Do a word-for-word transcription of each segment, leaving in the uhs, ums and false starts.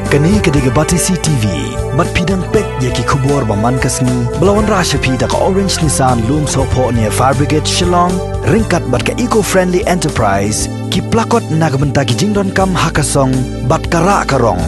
Kane ka dei ka Batesi T V. Bad phi dang peit ïa ki khubor ba man ka sngi ba la wanrah sha phi da ka Orange Nissan Lumsohphoh near Fire Brigade Shillong, ryngkat bad ka Eco Friendly Enterprise, ki plakot na ka bynta ki jingdonkam ha ka song bad ka rah ka rong.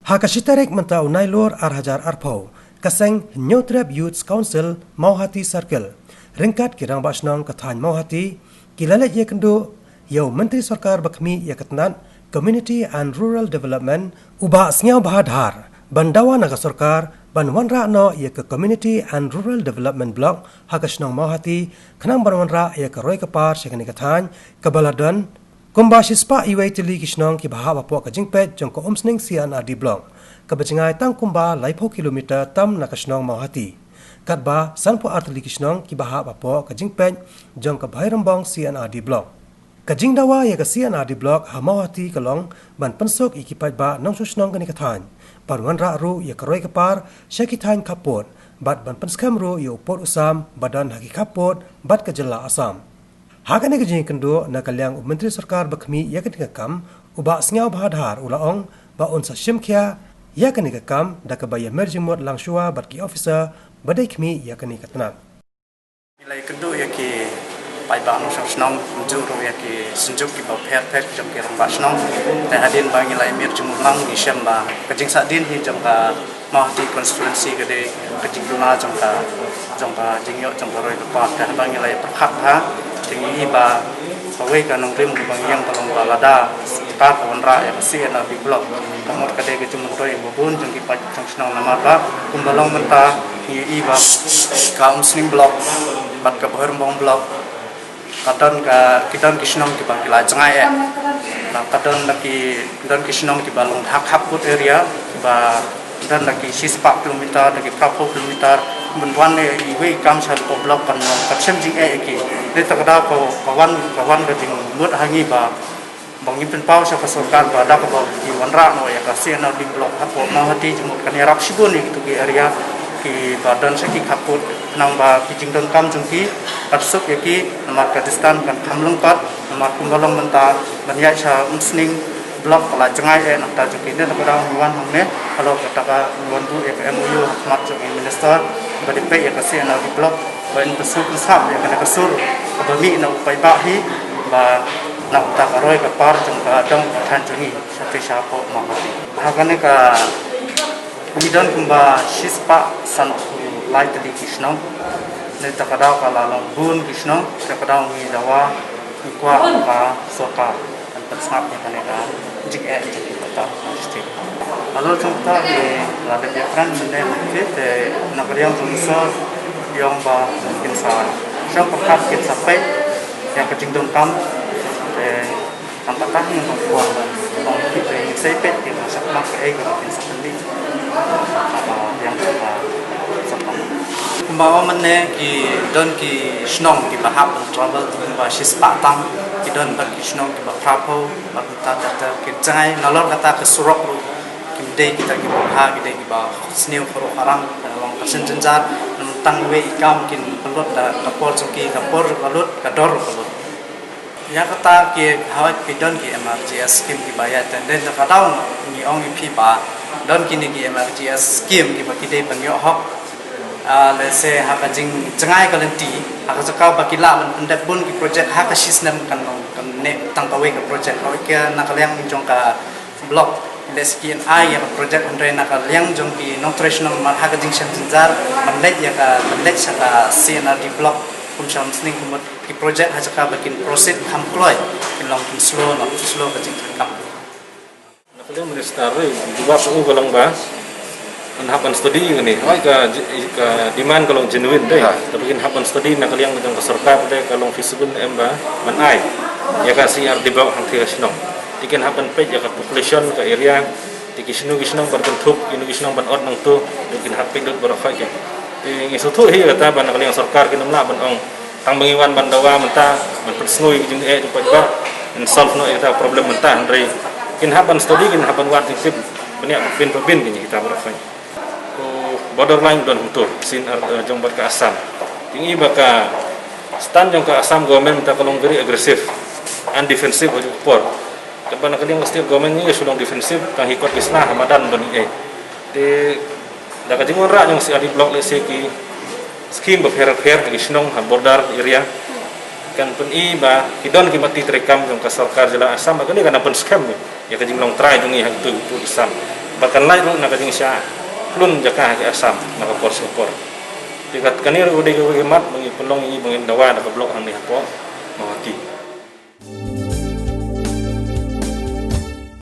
Ha ka shi tarik mynta u Nailur ar hajar arphew, ka seng Hynñiewtrep Youth Council Mawhati Circle, ryngkat ki rangbah shnong ka thaiñ Mawhati, ki la leit ïakynduh ïa u Myntri Sorkar ba khmih ïa ka tnat Community and Rural Development, u Bah Sniawbhalang Dhar, ban dawa na ka sorkar ban wanrah noh ïa ka Community and Rural Development Block ha ka shnong Mawhati, khnang ban wanrah ïa ka roi ka par sha kane ka thaiñ, kaba la don kumba shispah iwei tylli ki shnong kiba hap hapoh ka jingpeit jong ka Umsning C and R D Block, kaba jngai tang kumba laiphew kilometer tam na ka shnong Mawhati. Katba sanphew ar tylli ki shnong kiba hap hapoh ka jingpeit jong ka Bhoirymbong C and R D Block. Ka jingdawa ïa ka C and R D Block ha Mawhati ka long ban pynsuk ïa ki paidbah nongshong shnong kane ka thaiñ, ban wanrah ruh ïa ka roi ka par sha ki thaiñ khappud, bad ban pynskhem ruh ïa u pud u sam ba don ha ki khappud bad ka jylla Assam. Ha kane ka jingïakynduh na ka liang u Myntri Sorkar ba khmih ïa kane ka kam, u Bah Sniawbhalang Dhar, u la ong ba un sa shim khia ïa kane ka kam da kaba ïamir jingmut lang shuwa bad ki officer ba dei khmih ïa kane ka tnat. Ngi la ïakynduh ïa ki paidbah nongshong shnong, kumjuh ruh ïa ki synjuk kiba pher pher jong ki rangbah shnong. Te hadien ba ngi la ïamir jingmut lang, ngi shem ba ka jingsahdien hi jong ka Mawhati constituency ka dei ka jingkhlaiñ jong ka, jong ka jingïoh jong ka roi ka par. Te haba ngi la ïa pyrkhat ha, te ngi i ba kawei ka nongrim kaba ngi ïeng ka long ba lada ka, ka wanrah ïa ka C and R D Block, ka mut ka dei ka jingmyntoi ba bun jong ki paid nongshong shnong, namar ba kumba long mynta ngi i ba ka Umsning Block bad ka Bhoirymbong Block, ka don ka, ki don ki shnong kiba ki la jngai eh. Ka don da ki, don ki shnong kiba long ha khappud area, kiba don da ki shispah kilometer, da ki phraphew kilometer, ban wan ne iwei i kam sha ka block kan long, kan shem jingeh ïa ki. Te ta ka daw ka, ka wan, ka wan ka jingmut ha ngi ba ba ngin pynpaw sha ka sorkar ba da kaba ki wanrah noh ïa ka C and R D Block hapoh Mawhati, jingmut kan ïarap shibun ïa kito ki area kiba don sha ki khappud, khnang ba ki jingdonkam jong ki kan suk ïa ki, namar ka distance kan kham lyngkot, namar kumba long mynta ban ïaid sha Umsning Block ka la jngai eh nangta jong ki. Te na ka daw ngi wan hangne halor kata ka, ngi wan buh ïa ka M O U ha khmat jong i Minister ba dei peit ïa ka C and R D Block, ba in pynsngewsih pynsngap ïa kane ka sur kaba mih na u paidbah hi, ba na kata ka roi ka par jong ka dong ka thaiñ jong ngi, shatei shapoh Mawhati. Ha kane ka, ngi don kumba shispah sanphew lai tylli ki shnong. Te ta ka daw ka la long bun ki shnong, ta ka daw ngi dawa, ngi kwah ka sorkar kan pynsngap ïa kane ka jingeh jong ki paidbah. Halor jong kata ngi la dep ïakren mynne mynne te na ka liang jong u sor, ïa ong ba kin sa shong pyrkhat, kin sa peit ïa ka jingdonkam. Te tang kata ngi ong ba ong ki te ngi sa peit, kin sa shakmat kaei kaba kin sa pynlong. Haba ïa ong ba sa pynlong. Kumba ong mynne ki don ki shnong kiba hap ban travel kumba shispah tam, ki don bad ki shnong kiba phraphew, bad mynta ter ter ki jngai, nalor kata ka surok ruh kim dei kita kiba bha, ki dei kiba sniew kharokharang, ka long ka shnong jynjar, tang wei i kam kin pynlut da ka por jong ki, ka por ruh ka lut, ka dor ruh ka lut. Ïa kata ki hawai ki don ki M R G S scheme kiba ïa tender, da ka daw ngi ong ïa phi ba don kine ki M R G S scheme kiba ki dei ban ïoh hok. Ah, lehse ha ka jingjngai ka lynti, ha ka jaka ba ki lah ban pyndep bun ki project ha ka shi snem kan long, kan ne tang kawei ka project. Hawai ki na ka liang jong ka block, lehse ki ai ïa ka project, hynrei na ka liang jong ki nongtrei shnong namar ha ka jingshem jynjar ban leit ïa ka, ban leit sha ka C and R D block kum sha Umsning, ka mut ki project ha jaka ba kin proceed kham kloi, kin long kin slow, long kin slow ka jingtrei kam. Na ka liang minister ruh, jubab u ka long ba yn hap ban study ïa kane. Hooid ka, ka demand ka long genuine te. Ha. Te kin hap ban study na ka liang jong ka sorkar te ka long feasible em ba ban ai ïa ka C R D block hangtei ha shnong. Te kin hap ban peit ïa ka population ka area. Te ki shano ki shnong ban kynthup, kino ki shnong ban ot nangto. Te kin hap peit lut baroh khoit. Te ngi sngewthuh hi kata ba na ka liang sorkar kin ym lah ban ong tang ba ngi wan ban dawa mynta, ban pynsngew ïa ki jingeh jong paidbah, ban solve noh ïa kita problem mynta, hynrei kin hap ban study, kin hap ban wad, kin tip bniah ba phin, ba phin kin ïa kita baroh. Ko borderline don hangto, sien ar, eh, jong bad ka Assam. Te ngi ba ka stand jong ka Assam government mynta ka long very aggressive and defensive ha kajuh ka por. Kaba na ka liang ka state government ngi shu long defensive, tang hi kot ki sna ha madan ban ïa. Te da ka jingwanrah jong C R D block, lehse ki scheme bapher bapher ha ki shnong ha border area, kan pyni ba ki don ki mati treikam jong ka sorkar jylla Assam, ba kane kan nang pynskhem ïa ka jinglong trai jong ngi ha kitu kitu ki sam. Ba kan lait ruh na ka jingshah khlun jaka ha ki Assam na ka por sha ka por. Te kat kane ruh ka dei kawei ka mat ba ngi pynlong ïa ngi ba ngin dawa da ka block hangne hapoh Guwahati.